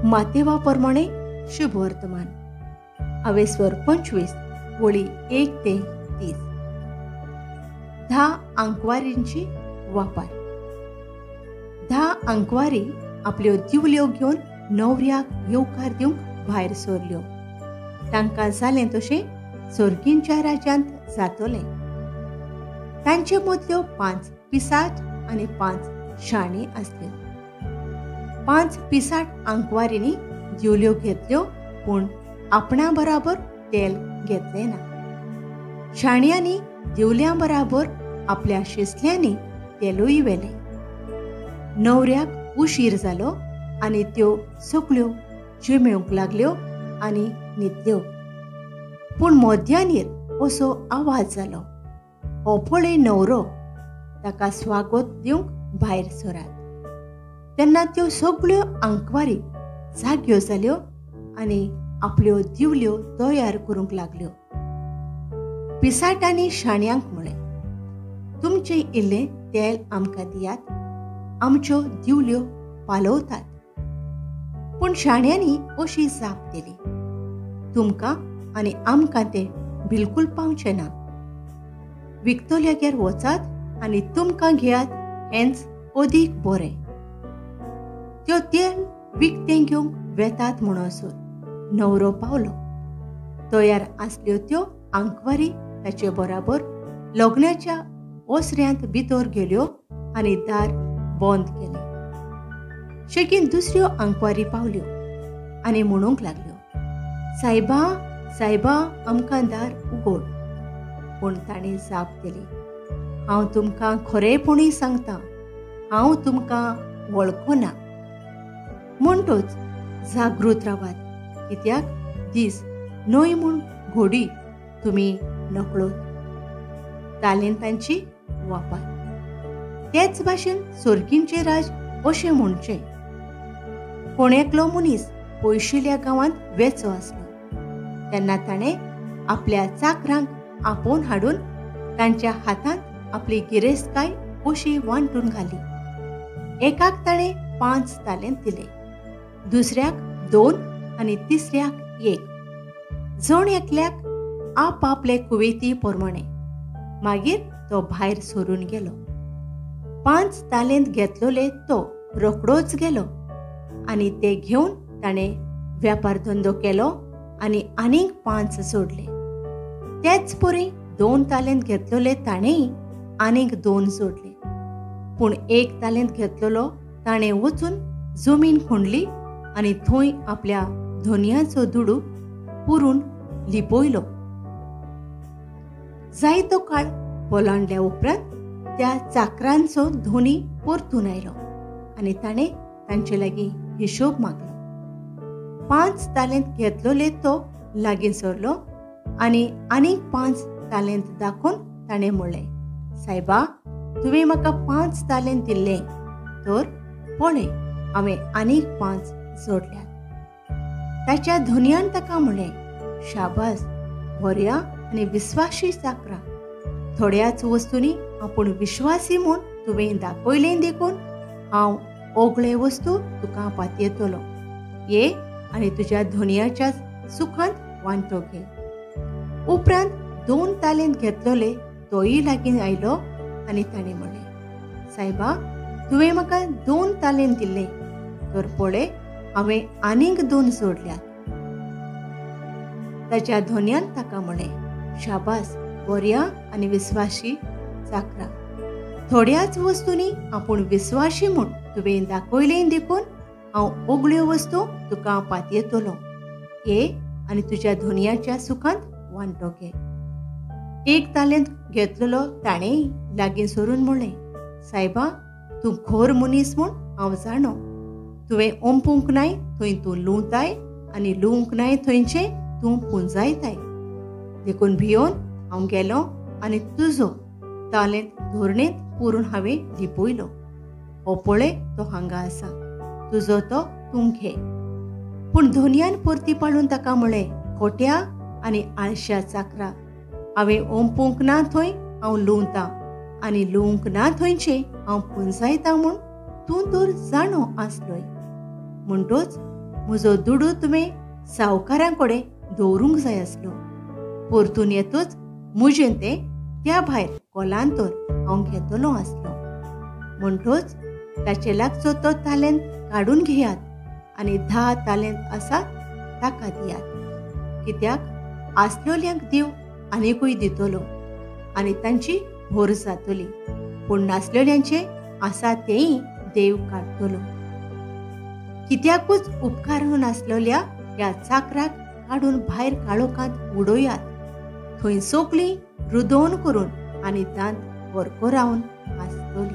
मातेवा प्रमाणे शुभ वर्तमान अवेस्वर 25 वळी 1 ते 30. 10 आंकवारींची वापर. 10 आंकवारी आपल्यो दिवल्यो घेवन न्हवऱ्याक येवकार दिवंक भायर सरल्यो. तांकां जालें तशें सर्गींच्या राज्यांत जातलें. तांचे मदल्यो 5 पिसाट आनी 5 शाणी आसल्यो. 5 पिसाट आंकवारींनी दिवल्यो घेतल्यो, पूण आपणा बराबर तेल घेतलें ना. शाणयांनी दिवल्यां बराबर आपल्या शिसल्यांनी तेलूय व्हेलें. न्हवऱ्याक उशीर जालो आनी त्यो सगळ्यो चिमेवंक लागल्यो आनी न्हिदल्यो. पूण मध्यानीर असो आवाज जालो, हो पळय न्हवरो, ताका स्वागत दिवंक भायर सरात. तेन्ना त्यो सगळ्यो आंकवारी जाग्यो जाल्यो आनी आपल्यो दिवल्यो तयार करूंक लागल्यो. पिसाटांनी शाण्यांक म्हळें, तुमचें इल्लें तेल आमकां दियात, आमच्यो दिवल्यो पालवतात. पूण शाण्यांनी अशी जाप दिली, तुमकां आनी आमकां तें बिलकूल पावचें ना. विकतल्यागेर वचात आनी तुमकां घेयात हेंच अदीक बरें. त्यो तेल विकतें घेवंक वेतात म्हणसर न्हवरो पावलो. तयार आसल्यो त्यो आंकवारी ताचे बराबर लग्नाच्या ओसऱ्यांत भितर गेल्यो आनी दार बंद केलें. शेगीन दुसऱ्यो आंकवारी पावल्यो आनी म्हणूंक लागल्यो, सायबा सायबा, आमकां दार उगड. पूण ताणें जाप दिली, हांव तुमकां खरेपणी सांगता, हांव तुमकां वळखना. म्हणटच जागृत रावात, कित्याक दीस न्हय म्हूण घोडी तुमी नकळत. तालेंतांची वापर. तेच भाशेन सर्गींचें राज अशें म्हणचें, कोण एकलो मनीस पयशिल्ल्या गांवांत वेचो आसलो. तेन्ना ताणें आपल्या चाकरांक आपोवन हाडून तांच्या हातांत आपली गिरेस्तकाय अशी वांटून घाली. एकाक ताणें 5 तालेंत दिले, दुसऱ्याक 2 आनी तिसऱ्याक 1, जण एकल्याक आपआपले कुवेती प्रमाणे. मागीर तो भायर सरून गेलो. 5 तालेंत घेतलोले तो रोखडोच गेलो आनी ते घेवन ताणें व्यापार धंदो केलो आनी आनीक 5 जोडले. तेच परी 2 तालेंत घेतलोले ताणेंय आनीक 2 जोडले. पूण 1 तालेंत घेतलोलो ताणें वचून जमीन खणली आनी थंय आपल्या धनयाचो दुडू पुरून लिपयलो. जायतो काळ पलांडल्या उपरांत त्या चाकरांचो धोनी परतून आयलो आनी ताणें तांचे लागीं हिशोब मागलो. 5 तालेंत घेतलोले तो लागीं सरलो आनी आनीक 5 तालेंत दाखोवन ताणें म्हणलें, सायबा, तुवें म्हाका 5 तालेंत दिल्ले, तर पळय हांवें आनीक 5 जोडल्यात. ताच्या धनयान ताका म्हणलें, शाबास, बऱ्या आनी विस्वासी चाकरा, थोड्याच वस्तूंनी आपूण विश्वासी म्हूण तुवें दाखयलें देखून हांव ओगळे वस्तू तुका पातयेतलो. ये आनी तुज्या धनयाच्या सुखांत वांटो घे. उपरांत 2 तालेंत घेतलोले तोय लागीं आयलो आनी ताणें म्हणलें, सायबा, तुवें म्हाका 2 तालेंत दिल्ले, तर पळय हांवें आनीक 2 जोडल्यात. ताच्या धनयान ताका म्हणलें, शाबास, बऱ्या आनी विस्वासी चाकरा, थोड्याच वस्तूंनी आपूण विस्वासी म्हूण तुवें दाखयलें देखून हांव ओगळ्यो वस्तू तुका पातयेतलो. ये आनी तुज्या धनयाच्या सुखांत वांटो घे. 1 तालेंत घेतलेलो ताणेंय लागीं सरून म्हणलें, सायबा, तूं खोर मनीस म्हूण हांव जाणो. तुवें ओंपूंक नाय थंय तूं लुंवताय आनी लुवंक नाय थंयचें तूं पुंजायताय. देखून भियोन हांव गेलो आनी तुजो तालेंत धोरणेंत पुरून हांवें लिपयलो. हो पळय तो हांगा आसा, तुजो तो तूं घे. पूण धनयान परती पाडून ताका म्हणलें, खोट्या आनी आळश्या चाकरा, हांवें ओंपूंक ना थंय हांव लुंवतां आनी लुवंक ना थंयचें हांव पुंजायतां म्हूण तूं तर जाणो आसलोय. म्हणटच म्हजो दुडू तुवें सावकारां कडेन दवरूंक जाय आसलो. परतून येतूच म्हजें तें त्या भायर कोलांतर हांव घेतलो आसलो. म्हणटोच ताचे लागचो तो तालेंत काडून घेयात आनी 10 तालेंत आसा ताका दियात. कित्याक आसलोल्यांक दिव आनीकूय दितलो आनी तांची भर जातली, पूण नासलेल्यांचें आसा तेंय देव काडटलो. कित्याकूच उपकारून आसलेल्या ह्या चाकराक काडून भायर काळोखांत उडोयात. थंय सोगलीं रुदोवन करून आनी दांत वरकोरावन आसतली.